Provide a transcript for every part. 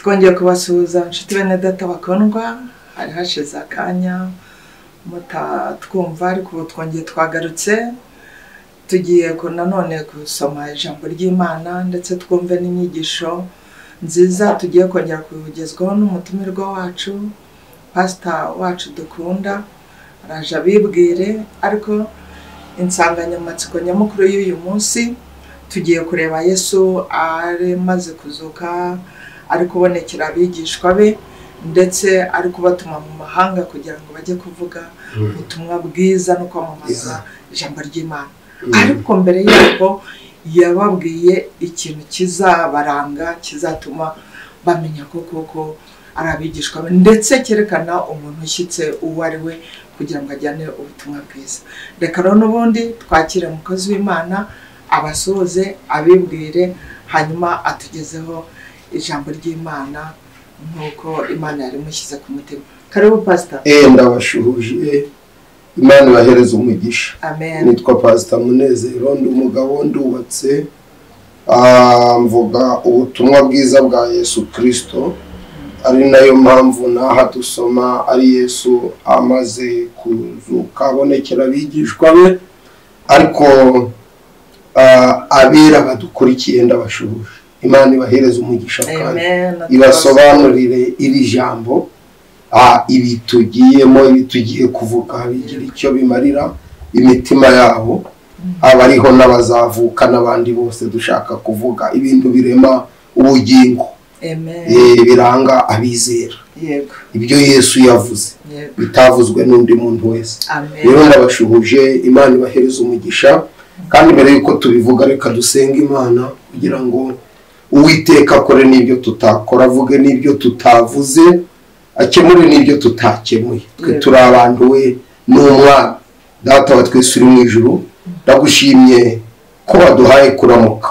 Twongeye kubasuhuza inshuti bene data bakundwa, hari hashize akanya mutatwumva ariko ubu twongeye twagarutse, tugiye nanone gusoma ijambo ry'Imana ndetse twumve n'inyigisho nziza tugiye kongera kugezwaho n'umutumirwa wacu, pastor wacu dukunda, araje abibwire. Ariko insanganyamatsiko nyamukuru y'uyu munsi tugiye kureba Yesu amaze kuzuka, ari kubonekera abigishwa be ndetse ari kubatuma mu mahanga kugira ngo bajye kuvuga ubutumwa bwiza no kwamamaza ijambo ry'Imana. Ariko mbere y'uko yababwiye ikintu kizabaranga kizatuma bamenya ko koko ari abigishwa be, ndetse cyerekana umuntu ushyitse uwo ari we kugira ngo ajyane ubutumwa bwiza. Reka rero n'ubundi twakire umukozi w'Imana abasuhuze, abibwire, hanyuma atugezeho ijambo ry'Imana nk'uko Imana yari imushyize ku mutima. Karibu Pastor. Ndabashuhuje, Imana ibahereze umugisha. Amen. Nitwa Pastor Munezero, ndi umugabo, ndubatse, mvuga ubutumwa bwiza bwa Yesu Kristo, ari nayo mpamvu naha dusoma ari Yesu amaze kuzuka abonekera abigishwa be. Ariko abera badukurikiye ndabashuhuje, Imana ibahereze umugisha kandi ibasobanurire iri jambo, ibi tugiyemo, ibi tugiye kuvuga bigira icyo bimarira imitima yabo, abariho n'abazavuka n'abandi bose. Dushaka kuvuga ibintu birema ubugingo, biranga abizera, ibyo Yesu yavuze bitavuzwe n'undi muntu wese. Rero ndabashuhuje, Imana ibahereze umugisha. Kandi mbere yuko tubivuga reka dusenge Imana kugira ngo Uwiteka akore n'ibyo tutakora, avuge n'ibyo tutavuze, akemure n'ibyo tutakemuye. Twe turi abantu, we n'umwana. Data wa twese uri mu ijuru, ndagushimye ko waduhaye kuramuka,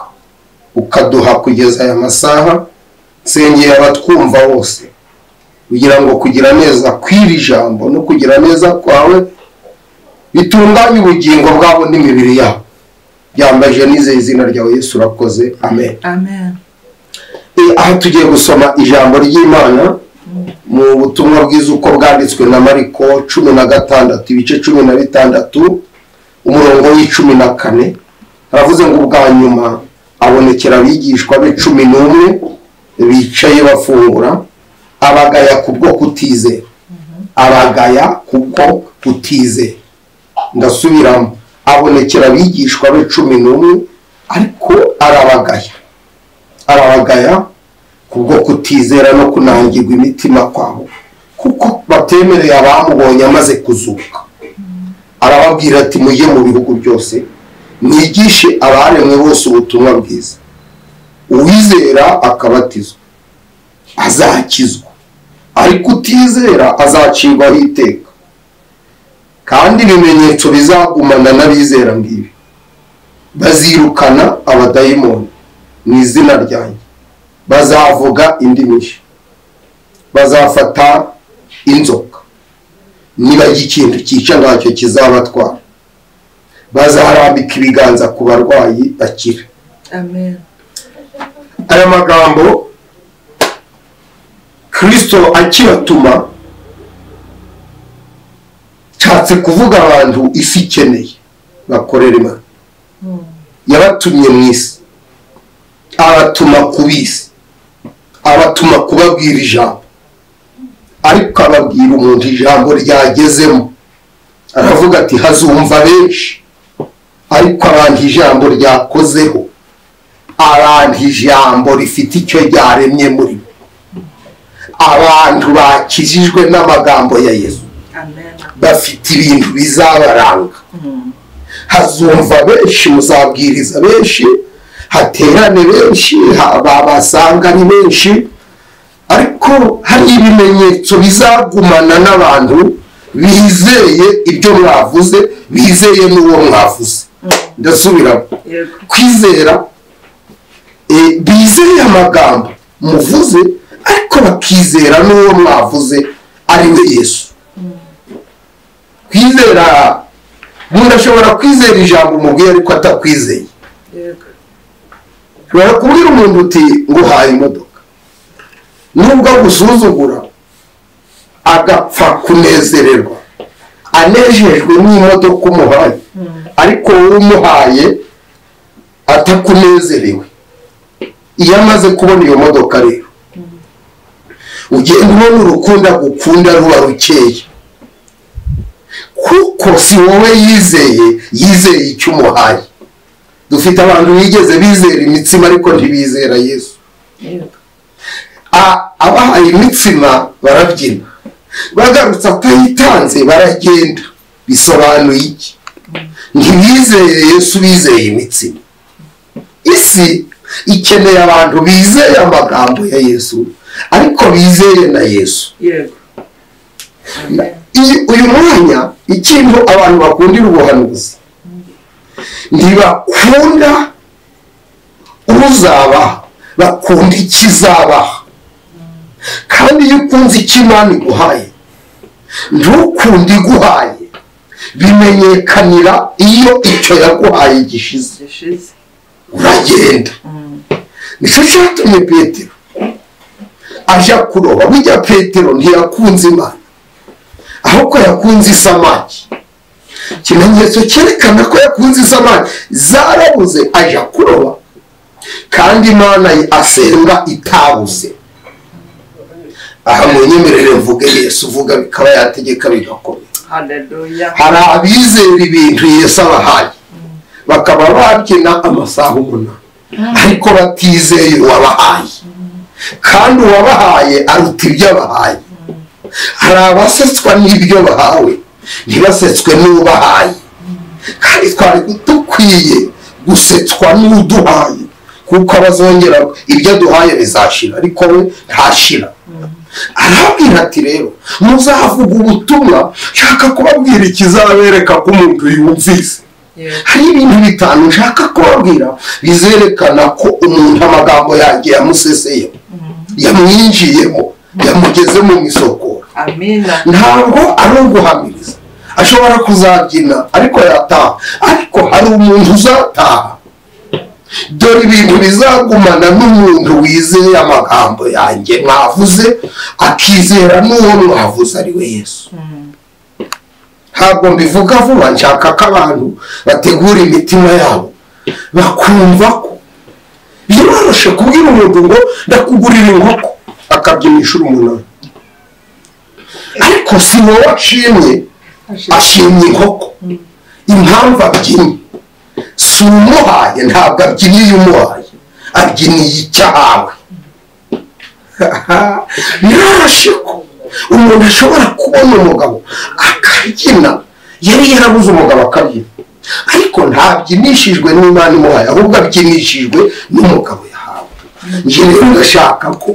ukaduha kugeza aya masaha. Nsengeye abatwumva bose kugira ngo kugira neza kw'iri jambo no kugira neza kwawe bitunganye ubugingo bwabo n'imibiri yabo. Byambaje nizeye izina ryawe Yesu, urakoze. Amen. Amen. Aha tugiye gusoma ijambo ry'Imana mu butumwa bwiza uko bwanditswe na Mariko 16 ibice 16 umurongo w'14. Haravuze ngo ubwa nyuma abonekera abigishwa be 11 bicaye bafungura, abagaya kubwo kutizera. Abagaya kubwo kutizera. Ndasubiramo, abonekera abigishwa be 11 ariko arabagaya. Arabagaya kubwo kutizera no kunangirwa imitima kwabo, kuko batemereye abamubonye amaze kuzuka. Arababwira ati mujye mu bihugu byose mwigishe abaremwe bose ubutumwa bwiza, uwizera akabatizwa azakizwa, ariko utizera azacirwaho iteka. Kandi ibimenyetso bizagumana n'abizera ngibi: bazirukana abadayimoni mu izina ryanjye, bazavuga indimi nshya, bazafata inzoka, niba ikintu cyica ntacyo kizabatwara, bazarambika ibiganza ku barwayi bakira. Amen. Aya magambo Kristo akibatuma nshatse kuvuga abantu isi ikeneye bakorera Imana. Yabatumye mu isi, abatuma kubisi, abatuma kubabwira ijambo, ariko ababwira umuntu ijambo ryagezemo. Aravuga ati hazumva benshi, ariko abantu ijambo ryakozeho, abantu ijambo rifite icyo ryaremye muri bo, abantu bakijijwe n'amagambo ya Yesu bafite ibintu bizabaranga. Hazumva benshi, muzabwiriza benshi, haterane benshi, babasanga ari benshi, ariko hari ibimenyetso bizagumana n'abantu bizeye ibyo mwavuze, bizeye n'uwo mwavuze. Ndasubiramo, kwizera, bizeye amagambo muvuze, ariko bakizera n'uwo mwavuze ari we Yesu. Kwizera, umuntu ashobora kwizera ijambo umubwiye ariko atakwizeye. Ushobora kubwira umuntu uti nguhaye imodoka, Nubwo agusuzugura agapfa kunezererwa, anejejwe n'imodoka umuhaye, ariko wowe umuhaye atakunezerewe. Iyo amaze kubona iyo modoka rero, ugenda ubona urukundo agukunda ruba rukeya, kuko si wowe yizeye, yizeye icyo umuhaye. Dufite abantu bigeze bizera imitsima ariko ntibizera Yesu. Abahaye imitsima barabyina, bagarutse atayitanze baragenda. Bisobanuye iki? Ntibizeye Yesu, bizeye imitsima. Isi ikeneye abantu bizeye amagambo ya Yesu, ariko bizeye na Yesu. Uyu mwanya ikintu abantu bakundira ubuhanuzi, ntibakunda uzabaha, bakunda ikizabaha. Kandi iyo ukunze icyo Imana iguhaye, ntukunde iguhaye, bimenyekanira iyo icyo yaguhaye gishize, uragenda. Nicyo cyatumye Petero aja kuroba. Burya Petero ntiyakunze Imana, ahubwo yakunze isamaki. Ikimenyetso cyerekana ko yakunze isamaki, zarabuze aja kuroba, kandi Imana asenga itabuze. Aha munyemerere mvuge Yesu uvuga bikaba yategeka bigakomera. Haleluya. Hari abizera ibintu Yesu abahaye bakaba babyina amasaha 8, ariko batizeye uwabahaye, kandi uwabahaye aruta ibyo abahaye. Hari abasetswa n'ibyo bahawe, ntibasetswe n'ubahaye. Kandi twari dukwiye gusetswa n'uduhaye, kuko abazongera ibyo duhaye bizashira, ariko we ntashira. Arabwira ati rero muzavuga ubutumwa, nshaka kubabwira ikizabereka ko umuntu yumvise. Hari ibintu bitanu nshaka kubabwira bizerekana ko umuntu amagambo yanjye yamuseseye, yamwinjiyemo, yamugeze mu misokoro. Amina. Ntabwo ari uguhamiriza, ashobora kuzabyina ariko yataha, ariko hari umuntu uzataha. Dore ibintu bizagumana n'umuntu wizeye amagambo yanjye mwavuze, akizera n'uwo mwavuze ari we Yesu. Ntabwo mbivuga vuba, nshaka ko abantu bategura imitima yabo bakumva ko biroroshe kubwira umuntu ngo ndakugurira inkoko akabyinisha 8, ariko si wowe ashimye, ashimye inkoko. Impamvu abyinnye si umuhaye, ntabwo abyiniye umuhaye, abyiniye icyo ahawe. Biroroshe ko umuntu ashobora kubona umugabo akabyina, yari yarabuze umugabo akabyina, ariko ntabyinishijwe n'Imana imuhaye, ahubwo abyinishijwe n'umugabo yahawe. Njye rero ndashaka ko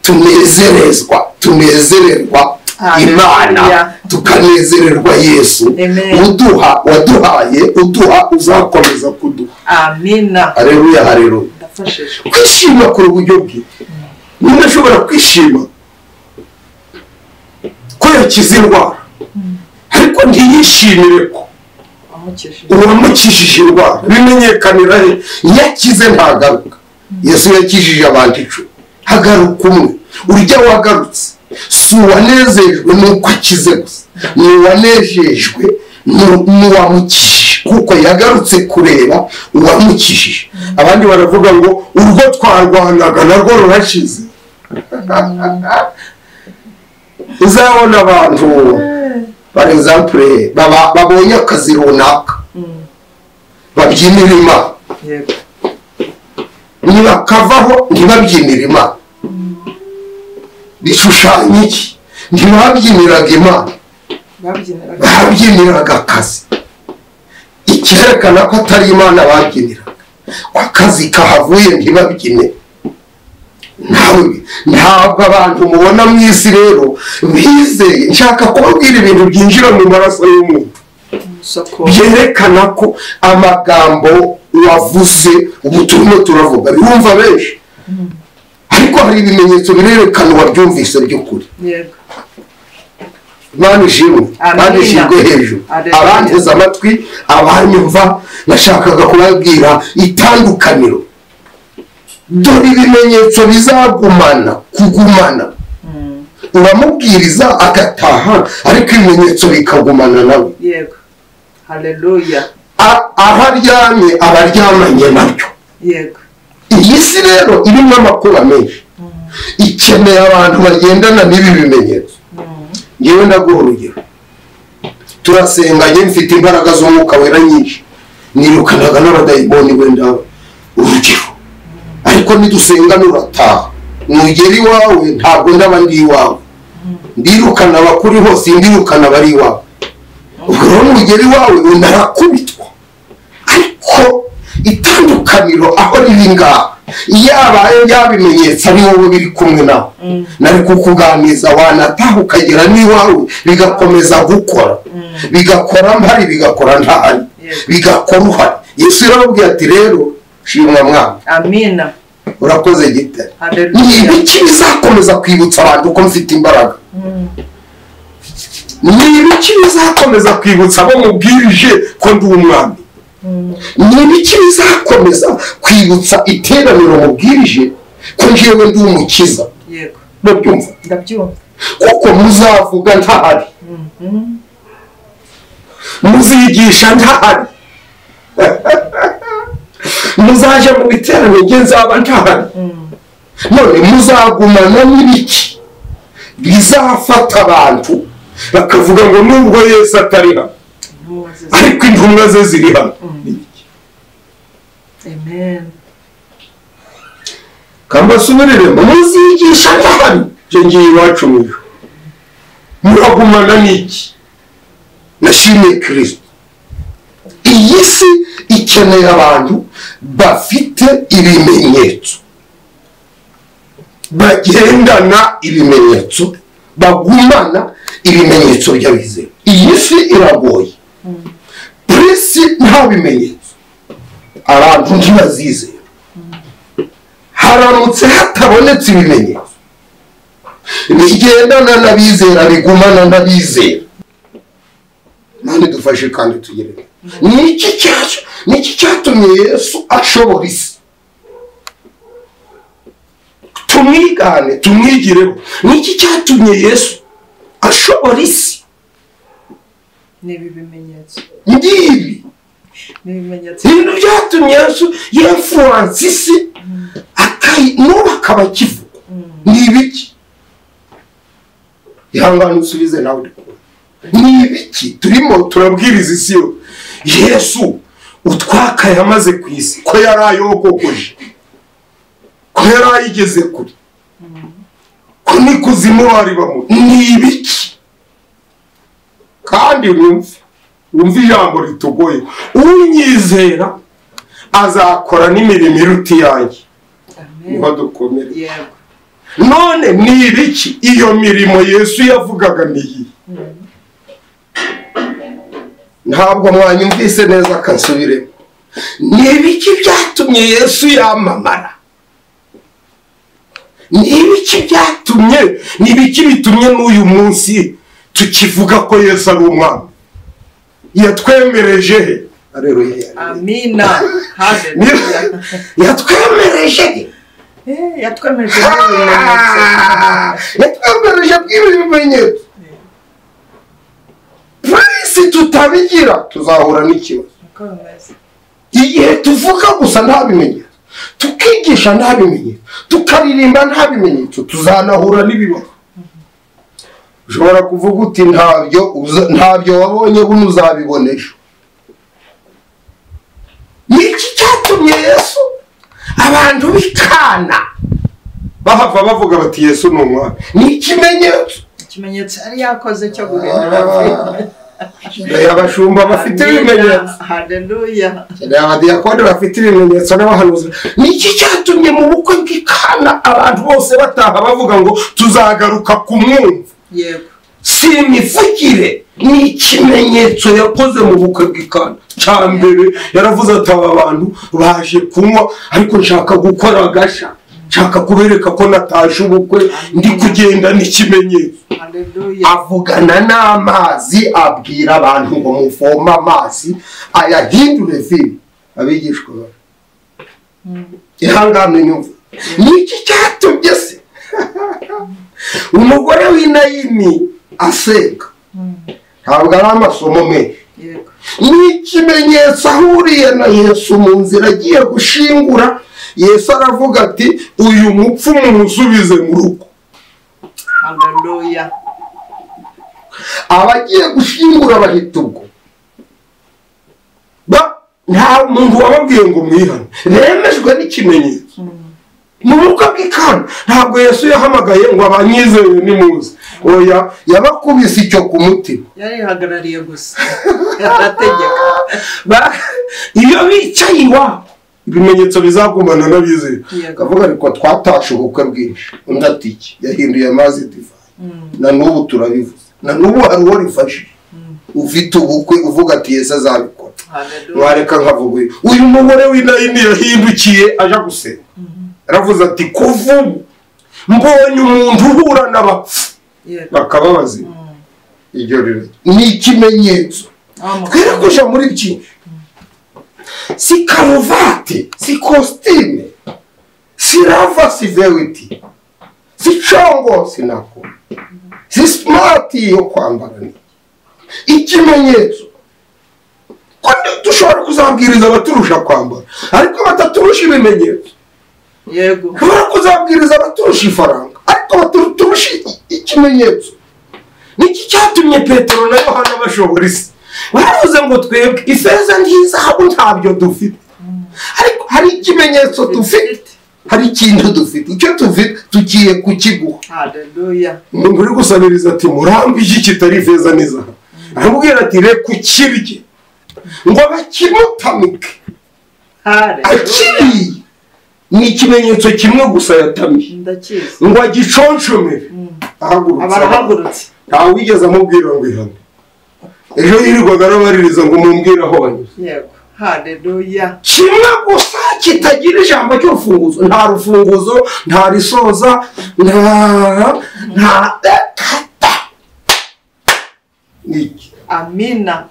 tunezerezwa, tunezererwa Imana, tukanezererwa Yesu uduha, waduhaye, uduha, uzakomeza kuduha. Amina. Haleluya, haleluya. Kwishima ku buryo bwe, umuntu ashobora kwishima ko yakize indwara, ariko ntiyishimire ko uwamukijije indwara. Bimenyekanira he? Iyo akize ntagaruka. Yesu yakijije abantu 10, hagaruka umwe. Urya wagarutse si uwanezejwe n'uko akize gusa, ni uwanejejwe n'uwamukijije, kuko yagarutse kureba uwamukijije. Abandi baravuga ngo urwo twarwanaga narwo rurashize. Uzabona abantu par exemple babonye akazi runaka babyinira Imana, ntibakavaho ntibabyinira Imana. Bishushanya iki? Ntibabyiniraga Imana, babyiniraga akazi. Icyerekana ko atari Imana babyiniraga, ko akazi kahavuye ntibabyine. Ntabwo abantu mubona mu isi rero bizeye. Nshaka kubabwira ibintu byinjira mu maraso y'umuntu, byerekana ko amagambo wavuze, ubutumwa turavuga birumva benshi, ariko hari ibimenyetso birerekana wabyumvise by'ukuri. Imana ishimwe, Imana ishimwe hejuru. Abanteze amatwi, abanyumva, nashakaga kubabwira itandukaniro. Dore ibimenyetso bizagumana Kugumana. Uramubwiriza agataha ariko ibimenyetso bikagumana nawe. Yego. Haleluya. Aho aryamye aba aryamanye nabyo. Yego. Iyi si rero irimo amakuba menshi. Ikeneye abantu bagendana n'ibi bimenyetso. Ngewe ndaguha urugero. Turasenga mfite imbaraga z'umwuka wera nyinshi. Nirukanaga n'abadayimoni wenda urugero. Ariko nidusenga nurataha. Nugera iwawe ntabwo ndaba ndi iwawe. Ndirukana abakuri hose, ndirukana abari iwawe. Ubwo rero nugera iwawe unarakubitwa. Ariko itandukaniro aho riri ngaha, yabaye byabimenyetso ari wowe biri kumwe nawe. Nari kukuganiza wanataha ukagera n'iwawe bigakomeza gukora. Bigakora mpari, bigakora ntahari, bigakora uhari. Yesu yarababwiye ati rero shimwa mwana. Amina. Urakoze gitare. Ni ibiki bizakomeza kwibutsa abantu ko mfite imbaraga? Ni ibiki bizakomeza kwibutsa abo mubwirije ko ndi umwami? Ni ibiki bizakomeza kwibutsa iteraniro mubwirije ko njyewe ndi umukiza? Yego. Ndabyumva. Ndabyumva. Kuko muzavuga ntahari. Muzigisha ntahari. Muzaje mu biterane nge nzaba ntahari. None muzagumana n'ibiki bizafata abantu bakavuga ngo nubwo Yesu atari hano ariko intumwa ze ziri hano. Amen. Kambasubiriremo, muzigisha ntahari, nge ngiye iwacu mu ijuru. Muragumana n'iki? Nashimiye Kristo. Iyi si ikeneye abantu bafite ibimenyetso, bagendana ibimenyetso, bagumana ibimenyetso by'abizera. Iyi si iragoye. Prisi nta bimenyetso, abantu ntibazizera. Haramutse hatabonetse ibimenyetso bigendana n'abizera, bigumana n'abizera. None dufashe kandi tugere. Niki cyatumye Yesu ashobora isi? Tumwigane, tumwigireho. Niki cyatumye Yesu ashobora isi? Nibi bimenyetso. Ngibi. Nibimenyetso. Ibintu byatumye Yesu yinfluence isi n'ubu akaba akivuga. Ni ibiki? Ihangane usubize nawe uri kubona. Ni ibiki? Turimo turabwiriza isi yo. Yesu utwakaye amaze ku isi ko yarayogogoje, ko yarayigeze kure, ko n'ikuzimu bari bamu. Ni ibiki? Kandi wumve ijambo ritugoye. Unyizera azakora n'imirimo iruta iyanjye. Niho dukomere. None ni ibiki iyo mirimo Yesu yavugaga ni iyi? Ntabwo mwanyumvise neza kansubiremo. Ni ibiki byatumye Yesu yamamara? Ni ibiki byatumye, ni ibiki bitumye n'uyu munsi tukivuga ko Yesu ari umwami? Yatwemereje he? Haleluya. Amina. Haleluya. Yatwemereje he? Yatwemereje yatwemereje bw'ibimenyetso. Prisi tutabigira tuzahura n'ikibazo. Igihe tuvuga gusa nta bimenyetso, tukigisha nta bimenyetso, tukaririmba nta bimenyetso, tuzanahura n'ibibazo. Ushobora kuvuga uti ntabyo wabonye buno uzabibonesha. Niki cyatumye Yesu abantu bikana bahava bavuga bati Yesu ni umwami? Ni ikimenyetso. Ikimenyetso yari yakoze cyo guhindura vino. Abashumba bafite ibimenyetso. Haleluya. Abadiyakoni bafite ibimenyetso n'abahanuzi. Niki cyatumye mu bukwe bw'Ikana abantu bose bataha bavuga ngo tuzagaruka kumwumva? Yego. Si imivugire, ni ikimenyetso yakoze mu bukwe bw'Ikana. Cya mbere yaravuze ati aba bantu baje kunywa ariko nshaka gukora agasha, nshaka kubereka ko nataje ubukwe, ndi kugenda n'ikimenyetso. Avugana n'amazi, abwira abantu ngo muvome amazi ayahindure vino. Abigishwa ihangane nyumva. Niki cyatumye se Umugore w'Inayini asenga, ntabwo ari amasomo menshi, ni ikimenyetso ahuriye na Yesu mu nzira agiye gushingura. Yesu aravuga ati uyu mupfu mumusubize mu rugo. Haleluya. Abagiye gushingura bahita ubwo nta muntu wababwiye ngo mwihane, remejwe n'ikimenyetso mu bukwe bw'Ikana. Ntabwo Yesu yahamagaye ngo abanyizeye nimuze, oya, yabakubise icyo ku mutima, yarihagarariye gusa arategeka. Iyo bicaye iwabo ibimenyetso bizagumana n'abizeye. Akavuga ariko twatashe ubukwe bwinshi, undi ati iki yahinduye amazi divayi, na n'ubu turabivuze, na n'ubu hari uwo rifashije ufite ubukwe uvuga ati Yesu azabikora. Mwareka nkavuga uyu mugore w'Inayini yahindukiye aja gusenga, aravuze ati kuva ubu mbonye umuntu uhura n'abapfu bakaba bazima. Iryo rero ni ikimenyetso. Twere kuja muri byinshi, si karuvati, si kositime, si rava, si vewiti, si congo, si nako, si simati yo kwambara. Ni ikimenyetso. Dushobora kuzabwiriza abaturusha kwambara ariko bataturusha ibimenyetso. Yego. Dushobora kuzabwiriza abaturusha ifaranga ariko bataturusha ikimenyetso. Niki cyatumye Petero na Yohana bashobora isi? Baravuze ngo twebwe ifeza n'izahabu ntabyo dufite, ariko hari ikimenyetso dufite, hari ikintu dufite, icyo dufite tugiye kukiguha. Haleluya. Umuntu uri gusabiriza ati murambi iki kitari ifeza n'izahabu, aramubwira ati reka ukirye, ngo bakimutamike. Akiriye ni ikimenyetso kimwe gusa yatamiye, ngo agiconshomere. Ahagurutse, ntawe wigeze amubwira ngo ihame. Ejo yirirwaga arabaririza ngo mumbwire aho banyuze. Yego. Haleluya. Kimwe gusa kitagira ijambo cy'urufunguzo, nta rufunguzo, nta risoza, nta niki. Amina.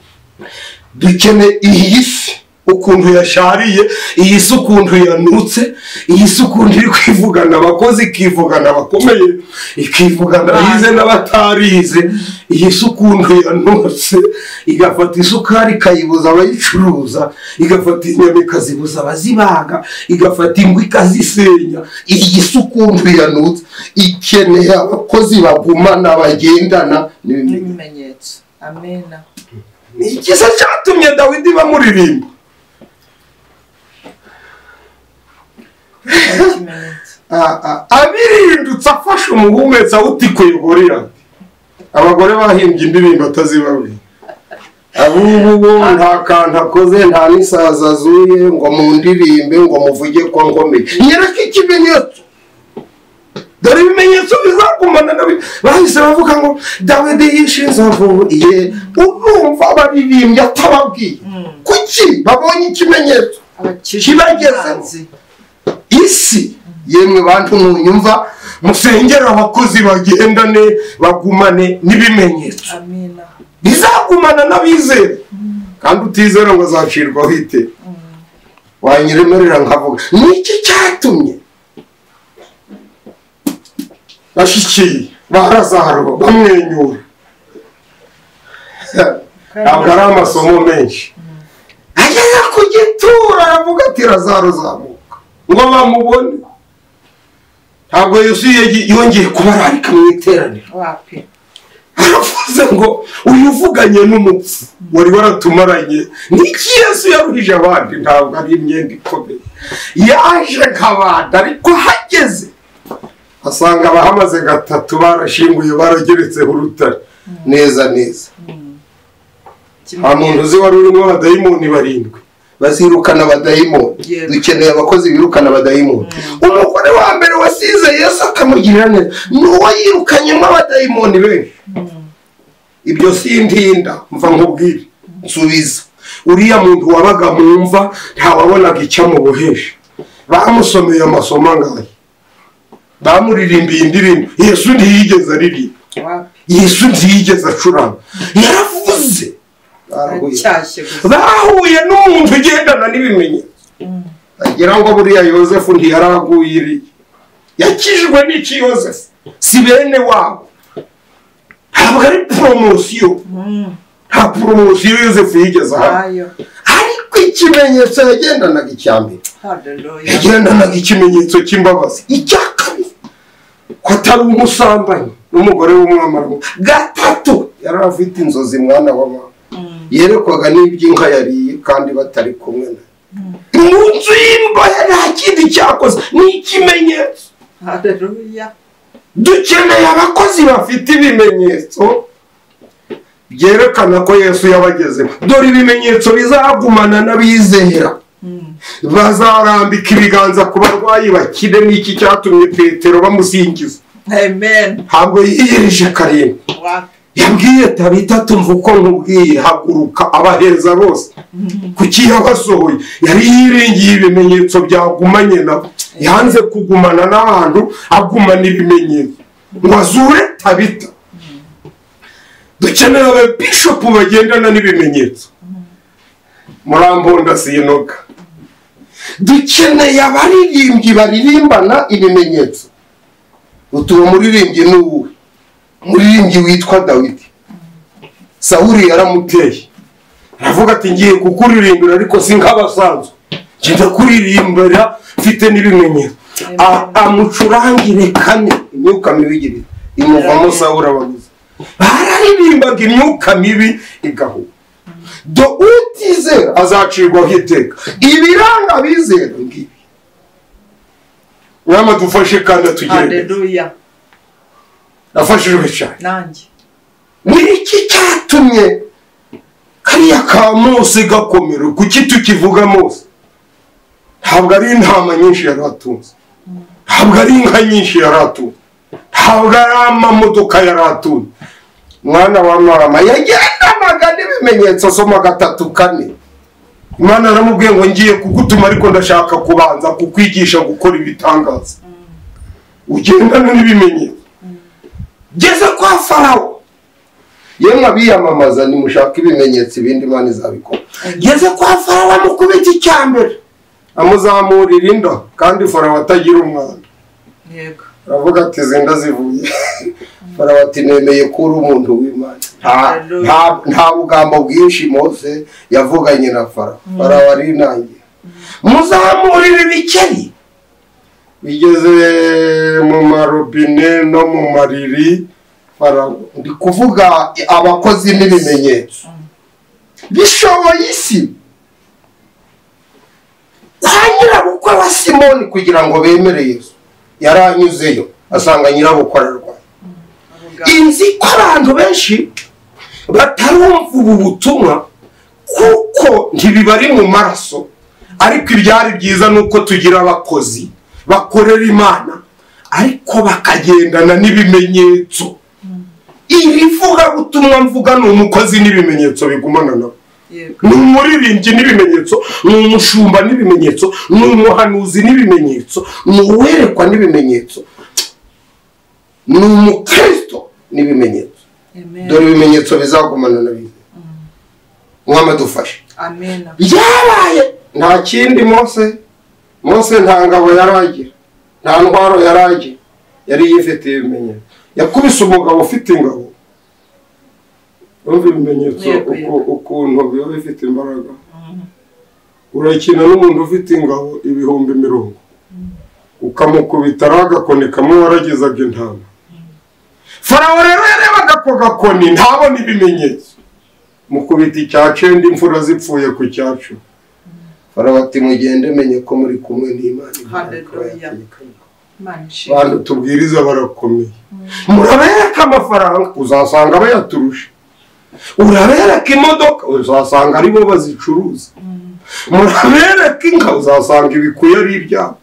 Dukeneye iyi si ukuntu yashariye, iyi si ukuntu yanutse, iyi si ukuntu iri kwivugana abakozi, ikivugana abakomeye, ikivugana abize n'abatarize. Iyi si ukuntu yanutse, igafata isukari ikayibuza abayicuruza, igafata inyama ikazibuza abazibaga, igafata ingwa ikazisenya. Iyi si ukuntu yanutse, ikeneye abakozi bagumana bagendana n'ibimenyetso. Amina. Ni iki se cyatumye Dawidi bamuririmba? Abirindutse afashe umuhumetso awutikuye Goliyati. Abagore bahimbye indirimbo atazibabwiye. Abubu bo nta kantu akoze, nta n'isaza azuye, ngo mundirimbe, ngo muvuge ko nkomeye. Nyereke ikimenyetso. Dore ibimenyetso bizagumana nabi. Bahise bavuga ngo Dawidi yishe inzovu iye. Urumva abaririmbyi atababwiye. Kuki babonye ikimenyetso kibageze isi? Yemwe bantu munyumva, musengera abakozi bagendane bagumane n'ibimenyetso. Amina. Bizagumana n'abizera. Kandi utizera ngo azacirwaho iteka. Wanyiremerera nkavuga niki cyatumye bashikiye barazaro bamwenyura? Ntabwo ari amasomo menshi. Agera ku gituro aravuga ati Lazaro zamuka, ngo bamubone. Ntabwo Yesu yongeye kubararika mu iteraniro. Aravuze ngo uyu uvuganye n'umupfu wari waratumaranye. Niki Yesu yaruhije abandi? Ntabwo ari imyenda ikomeye, yaje nk'abandi, ariko hageze asanga abahamaze gatatu barashinguye, barageretseho urutare neza neza. Nta muntu uzi wari urimo abadayimoni barindwi bazirukana abadayimoni. Dukeneye abakozi birukana abadayimoni. Umugore wa mbere wasize Yesu akamugirira neza ni uwo yirukanyemo abadayimoni benshi. Ibyo sintinda mva nkubwire, nsubiza. Uriya muntu wabaga mu mva ntawabonaga icyo amubohesha. Bamusomeye amasomo angahe, bamuririmbiye indirimbo. Yesu ntiyigeze aririmba, Yesu ntiyigeze acuranga, yaravuze. Bahuye n'umuntu ugendana n'ibimenyetso. Agira ngo buriya Yosefu ntiyaragwiriye, yakijwe n'iki Yosefu? Si bene wabo. Ntabwo ari poromosiyo. Nta poromosiyo Yosefu yigeze aha. Ariko ikimenyetso yagendanaga icya mbere. Yagendanaga ikimenyetso cy'imbabazi. Icya kabiri, ko atari umusambanyi n'umugore w'umwamara. Gatatu, yari afite inzozi mwana wa mama. Yerekwaga n'iby'inka yariye kandi batari kumwe na. Mu nzu y'imbohe nta kindi cyakoze, ni ikimenyetso. Haleluya. Dukeneye abakozi bafite ibimenyetso byerekana ko Yesu yabagezeho. Dore ibimenyetso bizagumana n'abizera. Bazarambika ibiganza ku barwayi bakire. N'iki cyatumye Petero bamusingiza? Amen. Ntabwo yiyirije karindwi. Yabwiye Tabita, tumva uko nkubwiye, haguruka. Abaheza bose. Kuki yabasohoye? Yari yiringiye ibimenyetso byagumanye nabo. Yanze kugumana n'abantu, agumana ibimenyetso ngo azure Tabita. Dukeneye ababishopu bagendana n'ibimenyetso. Murambonda sinoga. Dukeneye abaririmbyi baririmbana ibimenyetso. Utuwo muririmbyi ni uwuhe? Umuririmbyi witwa Dawidi. Sawuli yaramuteye, aravuga ati ngiye kukuririmbira ariko si nk'abasanzwe, ngenda kuririmbira mfite n'ibimenyetso. Amucurangire kane, imyuka mibi igira imuvamo. Sawuli ababuze. Bararirimbaga imyuka mibi igahuha. Do utizera azacirwaho iteka. Ibiranga abizera ngibi. Mwama dufashe kandi atugire. Haleluya. Nafashijwe cyane. Nanjye. Ni iki cyatumye kariya ka Mose gakomera? Kuki tukivuga Mose? Ntabwo ari intama nyinshi yari atunze, ntabwo ari inka nyinshi yari atunze, ntabwo ari amamodoka yari atunze. Mwana wa mama yagendanaga n'ibimenyetso. Soma 3, 4. Imana yaramubwiye ngo ngiye kugutuma ariko ndashaka kubanza kukwigisha gukora ibitangaza. Ugendana n'ibimenyetso. Geze kwa Farawo, yemwe abiyamamaza nimushaka ibimenyetso ibindi Imana izabikora. Geze kwa Farawo amukubita icya mbere, amuzamurira inda, kandi Farawo atagira umwana. Yego. Aravuga ati izi nda zivuye. Farawo ati nemeye ko uri umuntu w'Imana. Nta bugambo bwinshi Mose yavuganye na Farawo. Farawo arinangiye. Muzamurira ibikeri bigeze mu marobine no mu mariri. Farawo, ndi kuvuga abakozi n'ibimenyetso bishoboye isi. Kwa nyirabukwe wa Simoni kugira ngo bemere Yesu, yaranyuzeyo asanga nyirabukwe ararwaye. Inzi ko abantu benshi batarumva ubu butumwa kuko ntibibari mu maraso, ariko ibyari byiza nuko tugira abakozi bakorera Imana ariko bakagendana n'ibimenyetso. Iri vugabutumwa mvuga ni umukozi n'ibimenyetso bigumana nawe. Ni umuririmbyi n'ibimenyetso, ni umushumba n'ibimenyetso, ni umuhanuzi n'ibimenyetso, ni uwerekwa n'ibimenyetso, ni umukristo n'ibimenyetso. Dore ibimenyetso bizagumana na bize. Mwama dufashe. Amen. Byabaye nta kindi. Mose nta ngabo yaragira, nta ntwaro yaragira, yari yifitiye ibimenyetso. Yakubise umugabo ufite ingabo. Urumva ibimenyetso ukuntu biba bifite imbaraga. Urakina n'umuntu ufite ingabo 20,000, ukamukubita ari agakoni kamwe waragezaga intama. Farawo rero yarebaga ako gakoni ntabona ibimenyetso. Mukubita icya 9, imfura zipfuye ku cya 10. Farawo ati mugende menye ko muri kumwe n'Imana. Haleluya. Abantu tubwiriza barakomeye. Murabereka amafaranga uzasanga bayaturusha. Urabereka imodoka uzasanga aribo bazicuruza. Murabereka inka uzasanga ibikuye ari ibyabo.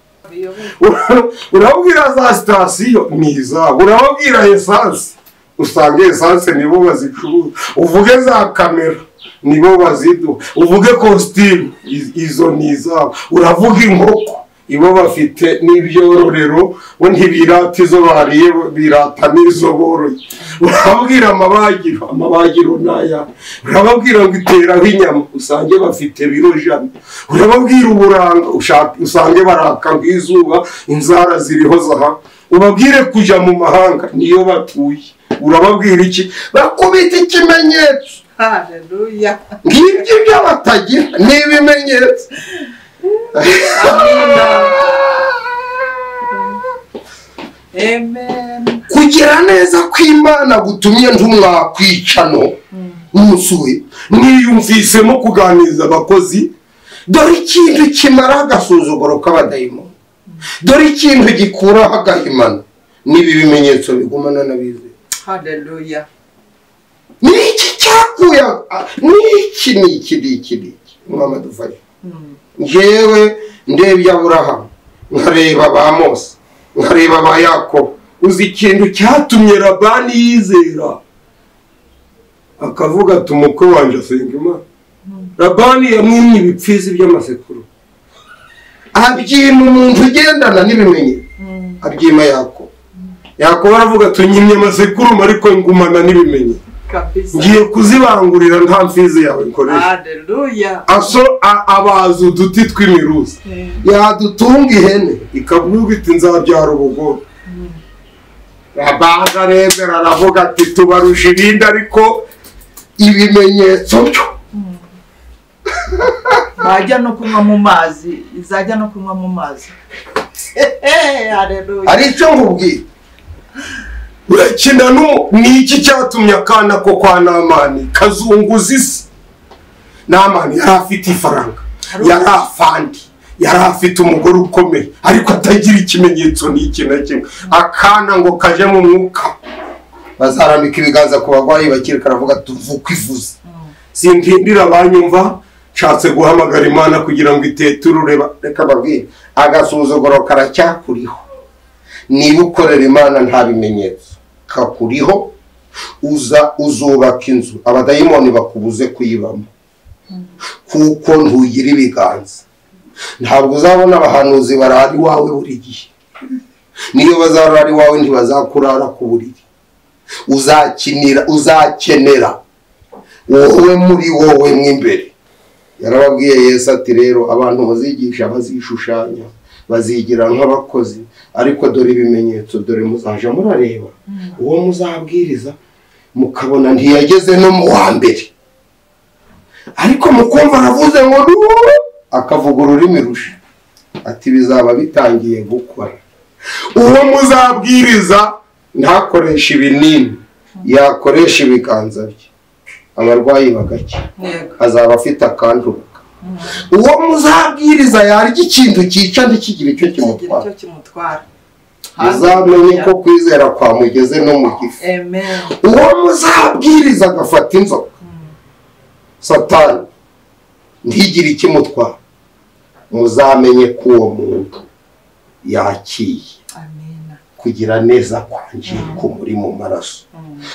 Urabwira za sitasiyo ni izabo. Urababwira esanse usanga esanse nibo bazicuruza. Uvuge za kamera nibo baziduha. Uvuge kositimu izo ni izabo. Uravuga inkoko ibo bafite n'ibyororero, bo ntibirata izo bariye, birata n'izo boroye. Urababwira amabagiro, amabagiro n'aya. Urababwira ngo iteraho inyama usange bafite biro 100. Urababwira uburanga usange baraka nk'izuba, inzara ziriho zaha. Ubabwire kuja mu mahanga niyo batuye. Urababwira iki? Bakubita ikimenyetso. Haleluya. Ngibyo ibyo batagira ni ibimenyetso. Amina. Amen. Kugira neza kw'Imana gutumye ntumwakwicano musuye niyumvisemo kuganiriza abakozi. Dore ikintu kimara agasuzuguro k'abadayimoni, dore ikintu gikuraho agahimano, n'ibi bimenyetso bigumana n'abizera. Haleluya. Niki cyakuya niki niki niki niki Mwami adufashe. Njyewe ndebye Aburahamu, nkareba ba Mose, nkareba ba Yakobo. Uzi ikintu cyatumye Labani yizera akavuga ati umukwe wanje asenga Imana? Labani yamwimye ibipfizi by'amasekuru, abyima umuntu ugendana n'ibimenyetso, abyima Yakobo. Yakobo aravuga ati unyimye amasekuru ariko ngumana n'ibimenyetso, ngiye kuzibangurira nta mfizi yawe nkoresha. Haleluya. Aso abaza uduti tw'imiruzi, yadutunga ihene ikavuga iti nzabyara ubugore. Labani aremera aravuga ati tubarusha ibindi ariko ibimenyetso byo bajya no kunywa mu mazi, izajya no kunywa mu mazi. Haleluya. Ari icyo nkubwiye. Urakina n'iki cyatumye akana ko kwa Namani kazunguza isi? Namani yari afite ifaranga, yari afandi, yari afite umugore ukomeye, ariko atagira ikimenyetso n'iki na kimwe. Akana ngo kaje mu mwuka, bazarambika ibiganza ku bagwayi bakiri, karavuga tuvuka ivuze. Sintindira abanyumva, nshatse guhamagara Imana kugira ngo iteturure. Reka babwire, agasuzuguro karacyakuriho. Niba ukorera Imana nta bimenyetso kakuriho, uza uzubaka inzu abadayimoni bakubuze kuyibamo, kuko ntugira ibiganza. Ntabwo uzabona abahanuzi barara iwawe buri gihe, niyo bazarara iwawe ntibazakurara ku buriri. Uzakinira, uzakenera wowe muri wowe mw'imbere. Yarababwiye Yesu ati rero abantu bazigisha bazishushanya, bazigira nk'abakozi, ariko dore ibimenyetso, dore muzaja murareba uwo muzabwiriza mukabona ntiyageze no mu wa mbere, ariko mukumva aravuze ngo akavuga ururimi rusha, ati bizaba bitangiye gukora. Uwo muzabwiriza ntakoresha ibinini, yakoresha ibiganza bye, abarwayi bagakira, azaba afite akanduka. Uwo muzabwiriza yarya ikintu cyica ntikigire icyo kimutwara, muzamenye ko kwizera kwamugeze no mu gifu. Uwo muzabwiriza agafata inzoka Satani ntigire ikimutwara, muzamenye ko uwo muntu yakiye kugira neza kwanje kumuri mu maraso.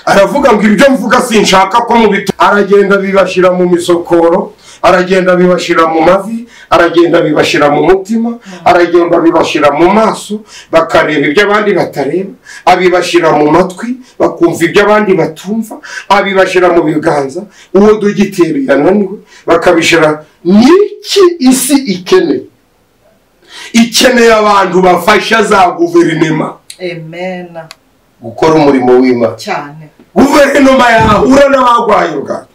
Aravuga ngo ibyo mvuga sinshaka ko mubito. Aragenda bibashira mu misokoro, aragenda bibashira mu mavi, aragenda bibashira mu mutima, aragenda bibashira mu maso, bakareba ibyo abandi batareba, abibashira mu matwi bakumva ibyo abandi batumva, abibashira mu biganza uwo dogiteri yananiwe bakabishira. Niki isi ikeneye? Ikeneye abantu bafasha za guverinoma. Amen. Gukora umurimo w'Imana cyane. Guverinoma yahura n'abagwaye bwa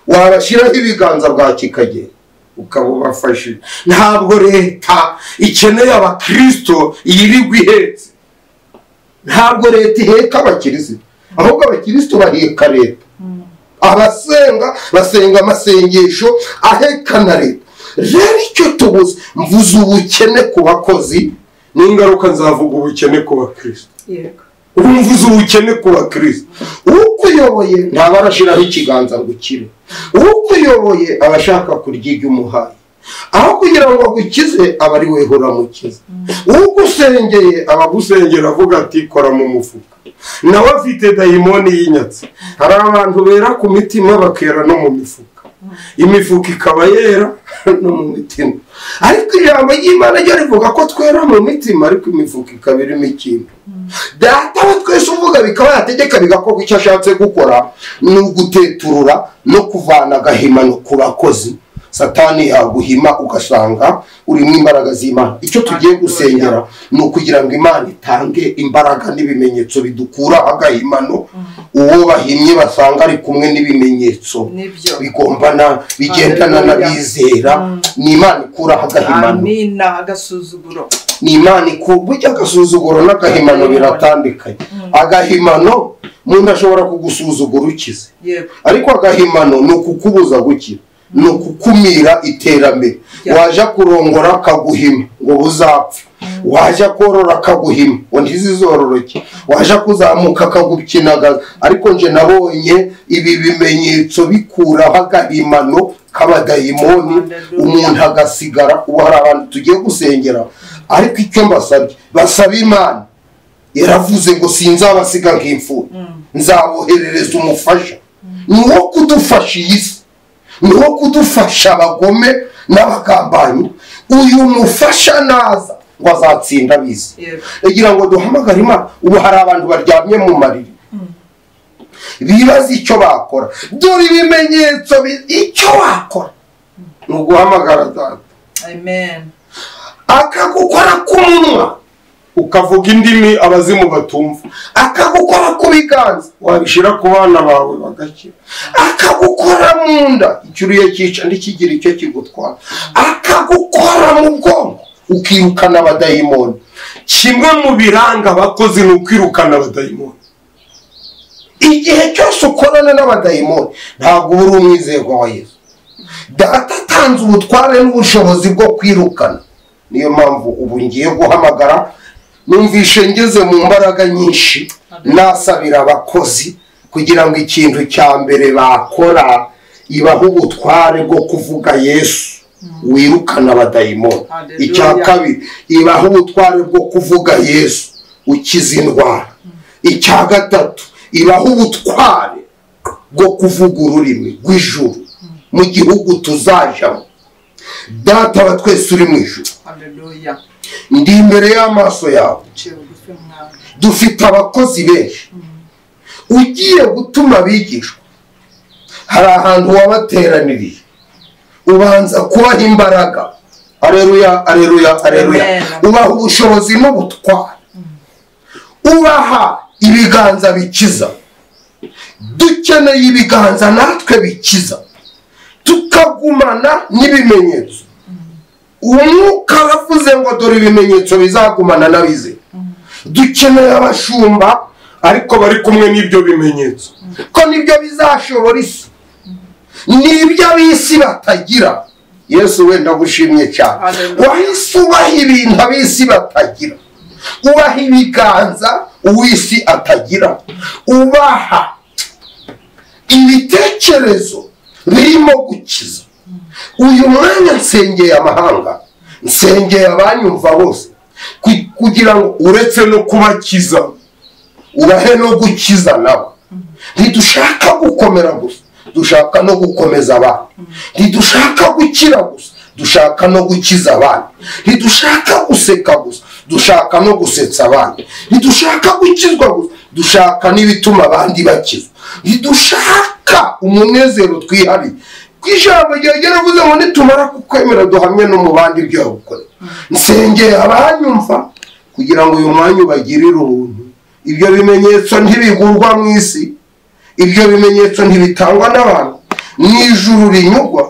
wabashiraho ibiganza bwa kikagera ukaba ubafashije. Ntabwo leta ikeneye abakristo yirirwa ihetse. Ntabwo leta iheka abakristo, ahubwo abakristo baheka leta. Abasenga basenga amasengesho aheka na leta. Rero icyo tubuze, mvuze ubukene ku bakozi, n'ingaruka nzavuga ubukene ku bakristo. Yego. Mvuze ubukene ku bakristo. Ukuyoboye ntaba arashiraho ikiganza ngo ukire. Ukuyoboye abashaka kurya ibyo umuhaye, aho kugira ngo agukize aba ari we uramukiza. Ugusengeye abagusengera avuga ati kora mu mufuka, nawe afite dayimoni y'inyatsi. Hari abantu bera ku mitima bakera no mu mifuka, imifuka ikaba yera no mu mitima. Ariko ijambo ry'Imana ryo rivuga ko twera mu mitima, ariko imifuka ikaba irimo ikintu. Data wa twese uvuga bikaba yategeka bigakorwa. Icyo ashatse gukora ni uguteturura no kuvana agahimano ku bakozi, Satani yaguhima ugasanga urimo imbaraga z'Imana. Icyo tugiye gusengera ni ukugira ngo Imana itange imbaraga n'ibimenyetso bidukura agahimano. Uwo bahimye basanga ari kumwe n'ibimenyetso bigombana bigendana n'abizera. Ni Imana ikura agahimano. Amina. Agasuzuguro ni Imana ikura. Burya agasuzuguro n'agahimano biratandukanye. Agahimano umuntu ashobora kugusuzugura ukize, ariko agahimano ni ukukubuza gukira, ni ukukumira iterambere. Waje kurongora akaguhima ngo buzapfa, waje korora akaguhima ngo ntizizororoke, waje kuzamuka akagukinagaza. Ariko nje nabonye ibi bimenyetso bikuraho agahimano k'abadayimoni, umuntu agasigara. Ubu hari abantu tugiye gusengera, ariko icyo mbasabye, basaba Imana. Yaravuze ngo sinzabasiga nk'imfubyi, nzaboherereza umufasha. Ni uwo kudufasha iyi si, ni uwo kudufasha abagome n'abagambanyi. Uyu mufasha naza ngo azatsinda ab'isi. Kugira ngo duhamagare Imana. Ubu hari abantu baryamye mu mariri bibaza icyo bakora. Dore ibimenyetso, icyo wakora ni uguhamagara Data. Amen. Akagukora ku munwa ukavuga indimi abazimu batumva, akagukora ku biganza wabishira ku bana bawe bagakira, akagukora mu nda icyuriye cyica ntikigira icyo kigutwara, akagukora mu bwonko ukirukana abadayimoni. Kimwe mu biranga abakozi ni ukwirukana abadayimoni. Igihe cyose ukorana n'abadayimoni ntabwo uri umwizerwa wa Yesu. Data atanze ubutware n'ubushobozi bwo kwirukana. Niyo mpamvu ubu ngiye guhamagara. Numvishe ngeze mu mbaraga nyinshi nasabira abakozi kugira ngo ikintu cya mbere bakora ibahe ubutware bwo kuvuga Yesu wirukana abadayimoni. Icya kabiri, ibahe ubutware bwo kuvuga Yesu ukiza indwara. Icya gatatu, ibahe ubutware bwo kuvuga ururimi rw'ijuru mu gihugu tuzajamo. Data wa twese uri mu ijuru, ndi imbere y'amaso yawe. Dufite abakozi benshi ugiye gutuma abigishwa. Hari ahantu wabateraniriye ubanza kubaha imbaraga. Aleluya, aleluya, aleluya. Ubaha ubushobozi n'ubutware, ubaha ibiganza bikiza. Dukeneye ibiganza natwe bikiza, tukagumana n'ibimenyetso. Umwuka aravuze ngo dore ibimenyetso bizagumana n'abize. Dukeneye abashumba ariko bari kumwe n'ibyo bimenyetso, ko nibyo bizashobora isi, nibyo ab'isi batagira. Yesu wenda gushimye cyane. Wahise ubaha ibintu ab'isi batagira, ubaha ibiganza uw'isi atagira, ubaha ibitekerezo birimo gukiza. Uyu mwanya nsengeye amahanga, nsengeye abanyumva bose, kugira ngo uretse no kubakiza ubahe no gukiza nabo. Ntidushaka gukomera gusa, dushaka no gukomeza abandi. Ntidushaka gukira gusa, dushaka no gukiza abandi. Ntidushaka guseka gusa, dushaka no gusetsa abandi. Ntidushaka gukizwa gusa, dushaka n'ibituma abandi bakizwa. Ntidushaka umunezero twihariye. Ijambo ryaravuze ngo nitumara kukwemera duhamye no mu bandi ibyo yagukoreye. Nsengeye abanyumva kugira ngo uyu mwanya ubagirire ubuntu. Ibyo bimenyetso ntibigurwa mu isi, ibyo bimenyetso ntibitangwa n'abantu. Mu ijuru rinyugwa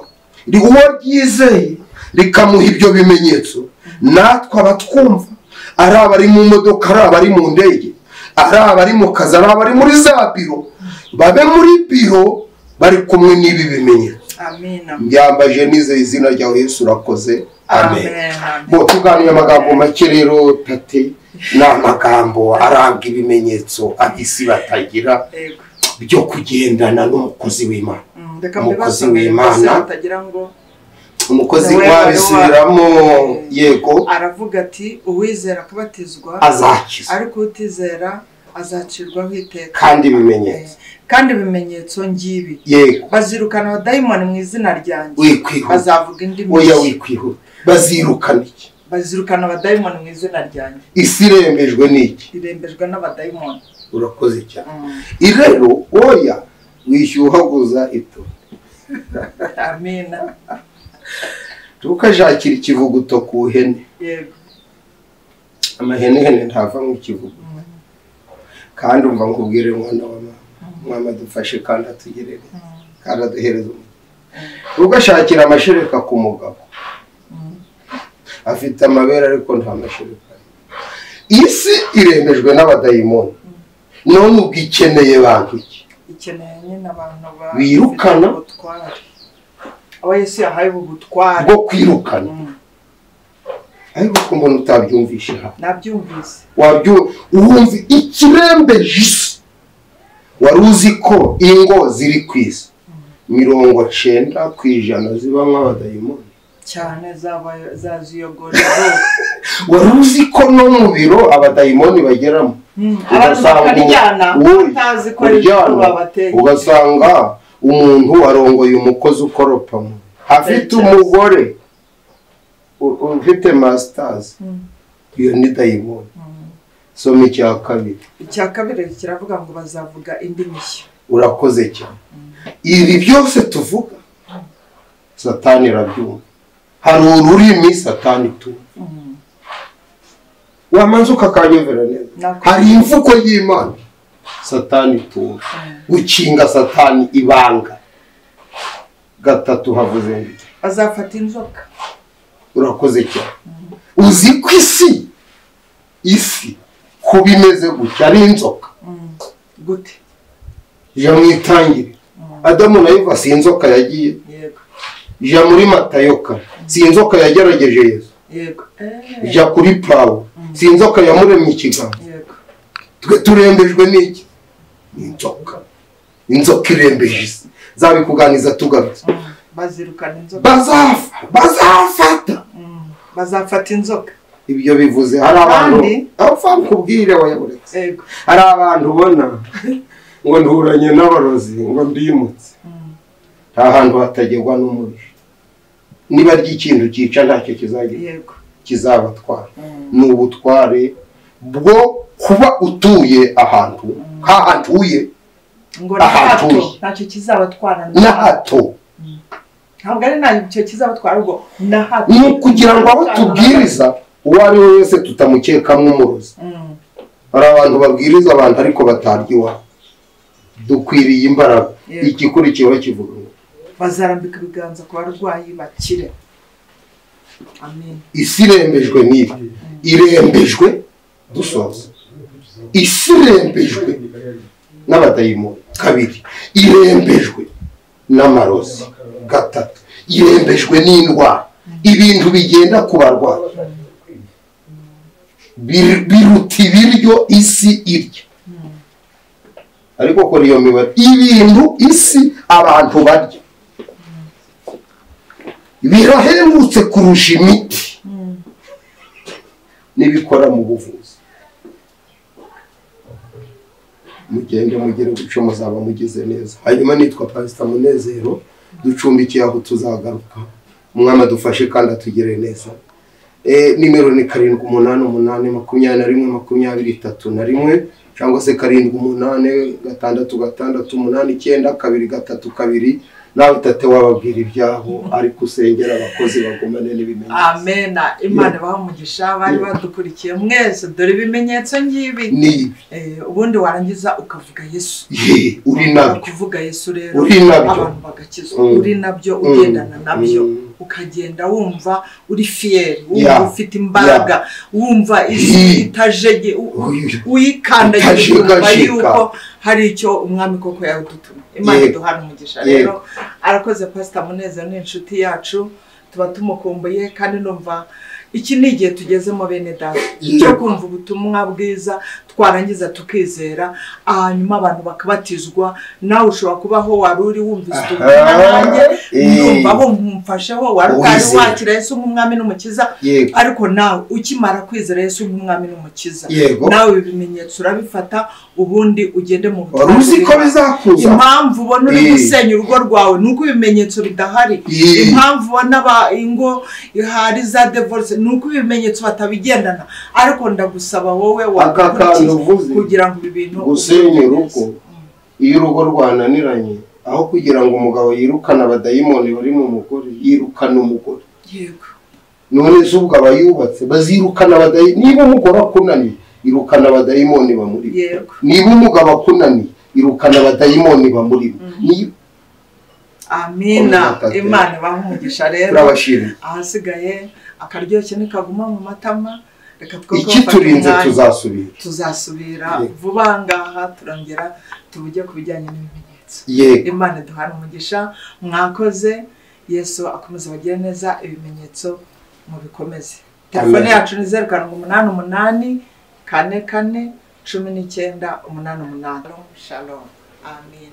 uwo ryizeye rikamuha ibyo bimenyetso. Natwe abatwumva, ari abari mu modoka, ari abari mu ndege, ari abari mu kazi, ari abari muri za biro, babe muri biro bari kumwe n'ibi bimenyetso. Amina. Mbyambaje nizeye izina ryawe Yesu, urakoze. Amen. Bo tuganira amagambo make rero tate, ni amagambo aranga ibimenyetso ab'isi batagira byo kugendana n'umukozi w'Imana. Umukozi w'Imana, umukozi wabisubiramo. Yego, aravuga ati uwizera akabatizwa azakizwa, ariko utizera azacirwaho iteka. Kandi ibimenyetso, kandi ibimenyetso ngibi, yego, bazirukana abadayimoni mu izina ryanjye, bazavuga indimi. Oya, wikwihuta. Bazirukana iki? Bazirukana abadayimoni mu izina ryanjye. Isi irembejwe n'iki? Irembejwe n'abadayimoni. Urakoze cyane. Irero oya wishyuhaguza ito. Amina. Tukashakira ikivuguto ku hene. Yego. Amahene ntava mu kivuguto. Kandi umva nkubwire mwana wa mama, mama dufashe kandi atugerere kandi aduhereze. Ugashakira amashereka ku mugabo. Afite amabere ariko nta mashereka. Isi iremejwe n'abadayimoni. None ubwo ikeneye bantu iki? Ikeneye nyine abantu birukana abo Yesu yahaye ubutware bwo kwirukana. Ariko ko mbona utabyumvishe ha? Nabyumvise. Wumva ikirembeje isi. Wari uzi ko ingo ziri ku isi 90% zibamo abadayimoni cyane zaziyogora. Wari uzi ko no mu biro abadayimoni bageramo, ugasanga umuntu arongoye umukozi ukoropamo, afite umugore ufite masters, iyo ni dayimoni. Soma icya kabiri. Icya kabiri kiravuga ngo bazavuga indimi nshya. Urakoze cyane. Ibi byose tuvuga Satani irabyumva. Hari ururimi Satani tumva. Wamanza ukakanyumvira neza. Hari imvugo y'Imana Satani tumva. Gukinga Satani ibanga. Gatatu havuze ngo azafata inzoka. Urakoze cyane. Uzi ko isi kuba imeze gutya ari inzoka. Gute? Ja mu itangiriro. Adamu na Eva si inzoka yagiye. Yego. Ja muri Matayoka si inzoka yagerageje Yesu. Yego. Ja kuri Pawulo si inzoka yamuremye ikiganza. Yego. Twe turembejwe n'iki? Inzoka. Inzoka irembeje isi. Zabikuganiza tugarutse. Bazirukana inzoka. Bazafata. Bazafata inzoka. Ibyo bivuze hari abantu apfa nkubwire wayaburetse. Yego. Hari abantu ubona ngo nturanye n'abarozi ngo ndimutse. Nta hantu hatagerwa n'umubisha. Niba ry'ikintu cyica ntacyo kizagira. Yego. Kizabatwara. Ni ubutware bwo kuba utuye ahantu hahantuye ngo ntacyo kizabatwara na hato. Ntabwo ari ntacyo kizabatwara ubwo na hato. Ni kugira ngo abo tubwiriza uwo ari we wese tutamukekamwe umurozi. Hari abantu babwiriza abantu ariko batarya iwabo. Dukwiriye imbaraga. Igikurikiyeho kivuga ngo bazarambika ibiganza ku barwayi bakire. Amen. Isi irembejwe n'ibi. Irembejwe dusoza. Isi irembejwe n'abadayimoni. Kabiri, irembejwe n'amarozi. Gatatu, irembejwe n'indwara. Ibintu bigenda ku barwayi biruta ibiryo isi irya. Ariko kora iyo mibare, ibintu isi abantu barya birahendutse kurusha imiti n'ibikora mu buvuzi. Mugende mugere guco muzaba mugize neza. Hanyuma nitwa Pastor Munezero, ducumbikiye aho tuzagaruka. Umwami adufashe kandi atugere neza. Nimero ni 7 8 8 21 23 cyangwa se 7 8 6 6 8 9 2 3 2. Nawe tate wababwira ibyabo ariko usengera abakozi bagumane n'ibimenyetso. Amen. Imana ibahe umugisha bari badukurikiye mwese. Dore ibimenyetso ngibi. Ubundi warangiza ukavuga Yesu. Uri nabyo. Kuvuga Yesu rero abantu bagakizwa. Uri nabyo, ugendana nabyo, ukagenda wumva uri fier, wumva ufite imbaraga, wumva isi itajege, uyikandagira ukumva yuko hari icyo umwami koko yadutumye. Imana iduhana umugisha rero. Arakoze Pastor Munezero, ni inshuti yacu, tuba tumukumbuye kandi numva iki ni igihe tugezemo bene data cyo kumva ubutumwa bwiza, twarangiza tukizera, hanyuma abantu bakabatizwa. Nawe ushobora kubaho wari uri wumvise ubutumwa nanjye ndumva bo mumfasheho, wari utari wakira Yesu nk'umwami n'umukiza, ariko nawe ukimara kwizera Yesu nk'umwami n'umukiza, nawe ibimenyetso urabifata ubundi ugende mu butumwa. Wari uzi ko bizakuza. Impamvu ubona uri gusenya urugo rwawe nuko ibimenyetso bidahari. Impamvu ubona ingo hari za divorce nuko ibimenyetso batabigendana. Ariko ndagusaba wowe wakakurikiye kugira ngo ibi bintu gusenya urugo. Iyo urugo rwananiranye Aho kugira ngo umugabo yirukane abadayimoni bari mu mugore, yirukana umugore. Yego. None se ubwo abayubatse bazirukana abadayimoni? Niba umugore akunaniye, irukana abadayimoni bamurimo. Yego. Niba umugabo akunaniye, irukana abadayimoni bamurimo. Amina. Imana ibahe umugisha rero. Turabashimira. Ahasigaye akaryoshye nikaguma mu matama, reka ikiturinze tuzasubira. Tuzasubira vuba ngaha, turongera tuvuge ku bijyanye n'ibimenyetso. Yego. Imana iduhane umugisha, mwakoze. Yesu akomeza abagire neza, ibimenyetso mubikomeze. Telefone yacu ni 0 7 8 8 4 4 19 8 8. Shalom. Amin.